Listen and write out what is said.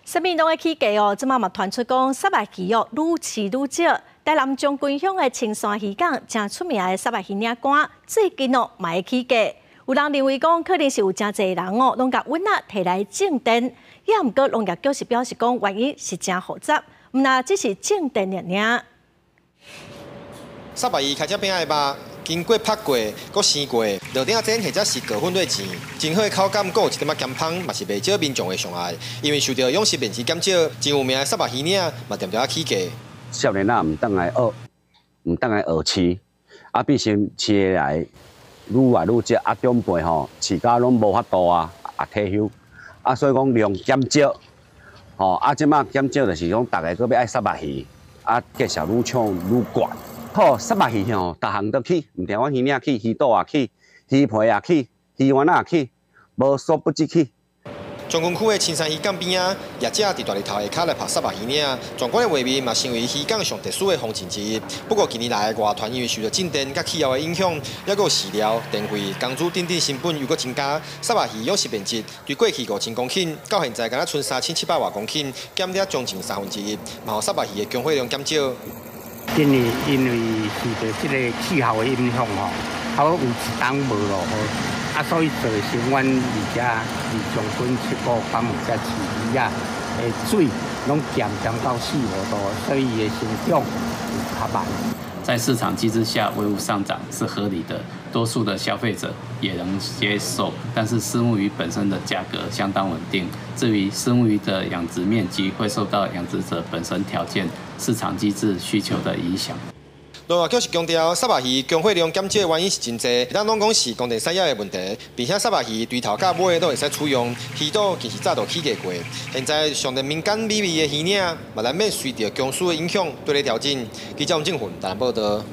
啥物攏愛起價哦，這馬嘛傳出講虱目魚哦，愈飼愈少。台南將軍鄉的青山漁港，誠出名的虱目魚仔乾，最近哦嘛會起價。有人認為講，可能是有誠濟人哦，攏共穩仔提來種電，也毋過農業局是表示講，原因是誠複雜，毋但只是種電爾爾。虱目魚開遮餅的肉，經過曝過、閣生過，落鼎煎或者是過粉做煎，真好的口感，閣有一點仔鹹芳，嘛是袂少民眾的上愛。因為受著養殖面積減少，真有名的虱目魚嶺嘛恬恬仔起價。少年仔毋轉來學，毋轉來學飼，啊，變成飼來愈來愈少，啊，長輩吼飼甲攏無法度啊，啊退休，啊，所以講量減少，吼，啊，這馬減少就是講逐个閣欲愛虱目魚，啊，價數愈搶愈懸。好，虱目魚吼，逐項都起，毋但阮魚嶺起，魚肚也起，魚皮也起，魚丸仔也起，無所不至起。將軍區的青山漁港邊仔，業者佇大日頭下跤來曝虱目魚嶺，壯觀的畫面嘛成為漁港上特殊的風景之一。不過近年來外傳因為受著種電佮氣候的影響，抑閣有飼料、電費、工資等等成本又閣增加，虱目魚養殖面積對過去5000公頃，到現在干焦賰3700外公頃，減了將近三分之一，嘛予虱目魚的供貨量減少。今年因為受著這个氣候的影響吼，好有一冬無落雨，啊，所以造成阮佇遮佇將軍七股北門遮飼魚仔的水攏鹹鹹到四五度，所以伊的成長有較慢。在市場機制下，微幅上漲是合理的，多數的消費者也能接受。但是虱目魚本身的價格相當穩定，至於虱目魚的養殖面積，會受到養殖者本身條件、市場機制需求的影響。農業局是強調，虱目魚供貨量減少的原因是真濟，咱攏講是光電產業的問題，並且虱目魚對頭到尾攏會使取用，魚肚其實早就起價過。現在上濟民間美味的魚嶺，嘛難免隨著供需的影響，對咧調整。記者王正雲台南報導。